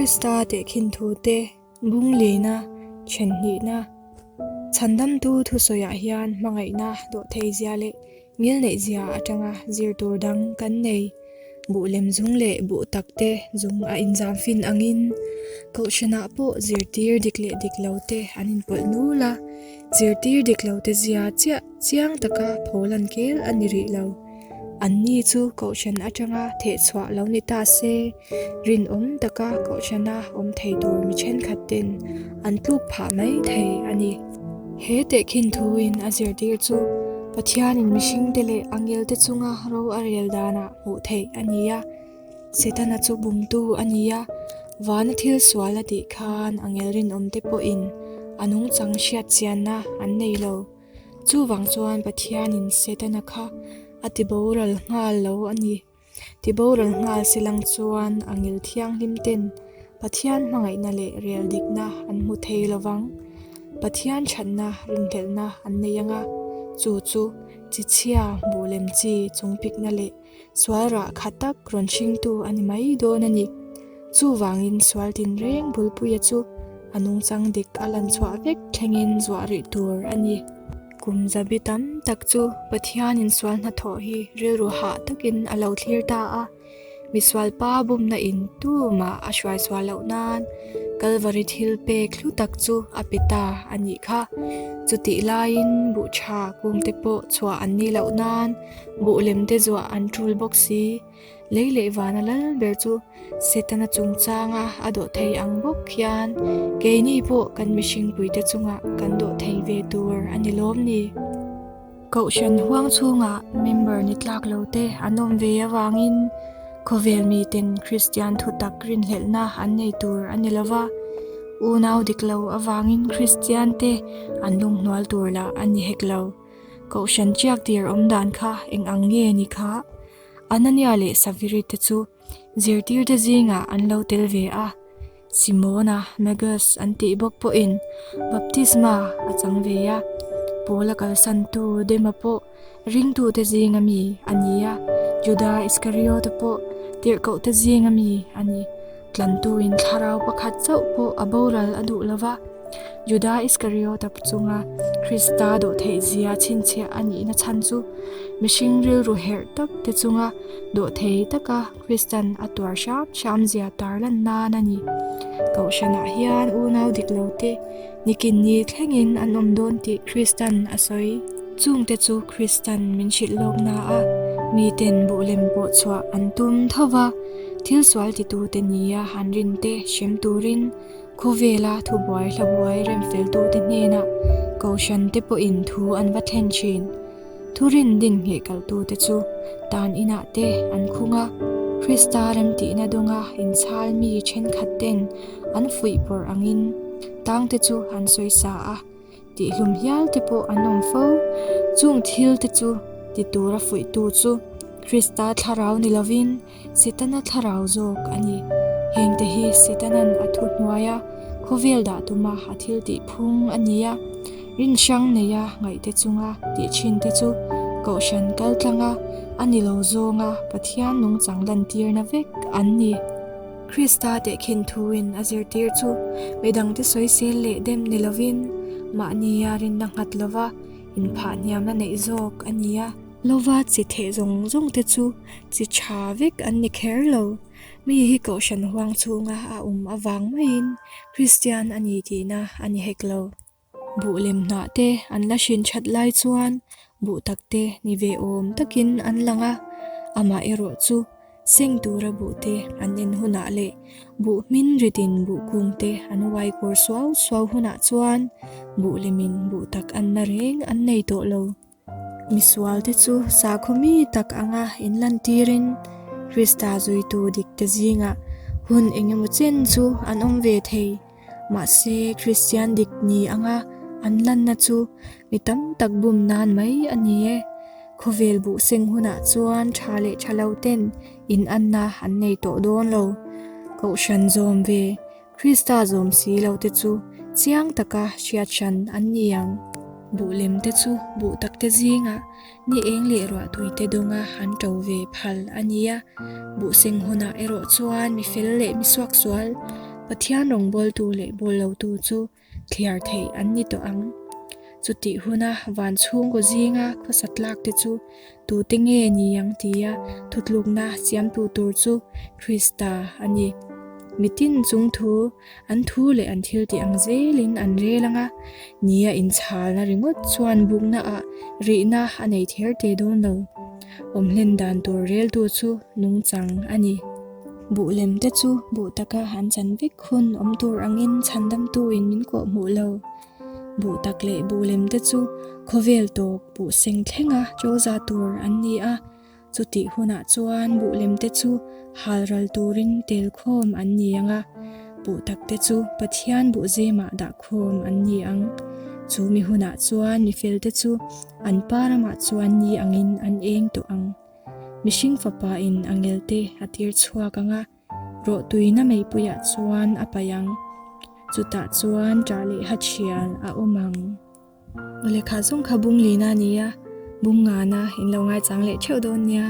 Krista tehkhin thute bung lina, then hnihna, Chhandamtu thusawiah hian hmangaihna dawhtheizia leh ngilneihzia atanga zir tur dang kan nei. Buh lem zung leh buh tak te zung a inzam fin angin Kohhranah pawh zirtir dik leh dik lo te an inpawlh nul a, zirtir dik lo te zia chiah chiang taka pholan kel a ni rih lo. Anni chu Kohhran atanga thehchhuah lo ni ta se, rinawm taka Kohhrana awm thei tur mi thenkhat ten an tluk phah mai thei a ni. He tehkhin thuin a zirtir chu Pathianin mihringte leh angelte chunga ro a rel danah hmuh theih a ni a. Setana chu bumtu a ni a, vana thil sual a tih khan angel rinawmte pawhin a nungchang hriatchianna an nei lo. Chuvang chuan Pathianin Setana kha a tiboral nghal lo a ni. Tiboral nghal se lang chuan a ngil thianghlim ten Pathian hmangaihna leh rel dikna an hmu thei lo vang. Pathian thatna rinhlelhna an nei ang a, chu chu chi chhia hmuh lem chi chungpikna leh Sual rah kha tak rawn hringtu a ni mai dawn a ni. Chuvangin sual tinreng Bulpuia chu a nungchang dik a lan chhuah vek thlengin zuah rih tur a ni. Kum zabi tam tak chu Pathianin sual hnathawh hi rilru hah takin a lo thlir ta a. Misual pa bumna in tumah a hruai sual loh nan Kalvari thil pek hlu tak chu a pe ta a nih kha. Chutih laiin buh tha kungte pawh chhuah an nih loh nan Buh lemte zuah an tul bawk si. Lei leh vana lal ber chu Setana chungchanga a dawh thei ang bawk hian keini pawh kan mihringpuite chungah kan dawh thei ve tur a ni lawm ni? Kohhran huang chhungah member ni tlak lo te an awm ve avangin khawvel miten Kristian thutak rinhlelhna an nei tur a ni lova, unau dik lo avangin Kristian te an lunghnual tur lah a ni hek lo. Kohhran chiak tir awm dan kha eng ang nge ni kha? Anania leh Safiri te chu zirtirte zingah an lo tel ve a, Simona, Magus an tih bawk pawhin baptisma a chang ve a, Paula kalsantu Dema pawh ringtute zinga mi a ni a, Juda Iskariota pawh tirhkohte zinga mi a ni. Tlantuin thlarau pakhat chauh pawh a boral a duh lo va, Juda Iskariota chunga Krista dawhtheihzia chhinchhiah a nihna chhan chu mihring rilru herh tak te chunga dawhthei taka Kristan a tuar hram hram zia tarlan nan a ni. Kohhranah hian unau dik lo te nikin ni thlengin an awm dawn tih Kristan a sawi. Chungte chu Kristan min hrilh lawk na a, miten buh lem pawh chhuah an tum tho va, thil sual titute nia han rinte hrem turin Khawvela thubuai hlabuai remfeltute hnenah Kohhrante pawhin thu an va thlen thin. Thurin din ngheh kaltute chu tan inah te an khung a, Krista remtihna dawnga inchhal mi thenkhat ten an fuih pawrh angin tangte chu an sawisa a. Tihhlum hial te pawh an awm fo. Chung thil te chu ti tura fuihtu chu Krista thlarau ni lovin Setana thlarau zawk a ni. Hengte hi Setanan a thu hnuaia khawvel dah tuma a thil tih phung a ni a. Rin hrang neia ngaihte chunga tih thin te chu Kohhran kal tlanga a ni lo zawnga Pathian nungchang lantirna vek an ni. Krista tehkhin thuin a zirtir chu midangte sawisel leh dem ni lovin mahnia rinna nghat lova inphah hniamna neih zawk a ni a. Lova chi theh zawng zawng te chu chi tha vek an ni kher lo. Mi hi kohhran huang chhunga a awm avang maiin Kristian a ni tihna a ni hek lo. Buh lem hnah te an la hrin that lai chuan buh tak te ni ve awm takin an lang a, amah erawh chu seng tura buh te an en hunah leh buh hmin ritin buh kung te an uai kur suau suau hunah chuan buh lemin buh tak an na reng an nei tawh lo. Misualte chu sakhaw mi tak anga inlantirin Krista zuitu dikte zingah hun engemaw chen chu an awm ve thei. Mahse, Kristian dik ni anga an lanna chu mi tam tak bum nan mai a ni e. Khawvel buh seng hunah chuan tha leh tha lo ten inanna an nei tawh dawn lo. Kohhran zawm ve Krista zawm si lo te chu chiang taka hriat hran an ni ang. Buh lem te chu buh tak te zingah ni eng leh ruah tui te dawnga an to ve phal a nia. Buh seng hunah erawh chuan mi fel leh mi suaksual, Pathian rawngbawltu leh bawl lotu chu thliar theih an ni tawh ang. Chutih huna van chhungkaw zinga khawsa tlak te chu tute nge ni ang tia thutlukna siamtu tur chu Krista a ni. Mitin chung thu an thu leh an thil tih ang zelin an rel ang a, nia inchhalna ringawt chuan buknaah rihna a nei ther te dawn lo. Awm hlen dan tur reltu chu nungchang a ni. Buh lem te chu buh taka an chan vek hun awm tur angin chhandamtuin min kawh hmuh lo. Buh tak leh buh lem te chu khawvel tawp buh seng thlenga chaw za tur an ni a, chutih hunah chuan buh lem te chu hal ral turin tel khawm an ni ang a, buh tak te chu Pathian buh zemah dah khawm an ni ang. Chu mi hunah chuan mifel te chu an pa ramah chuan ni angin an eng tawh ang. Mihring fapa in angel te a tir chhuak ang a, rawhtuina meipuiah chuan a paih ang. Chutah chuan ṭah leh ha thial a awm ang. Aw lehkha zawng kha bung lina a ni a, bung ngana in lo ngaichang leh theuh dawn nia.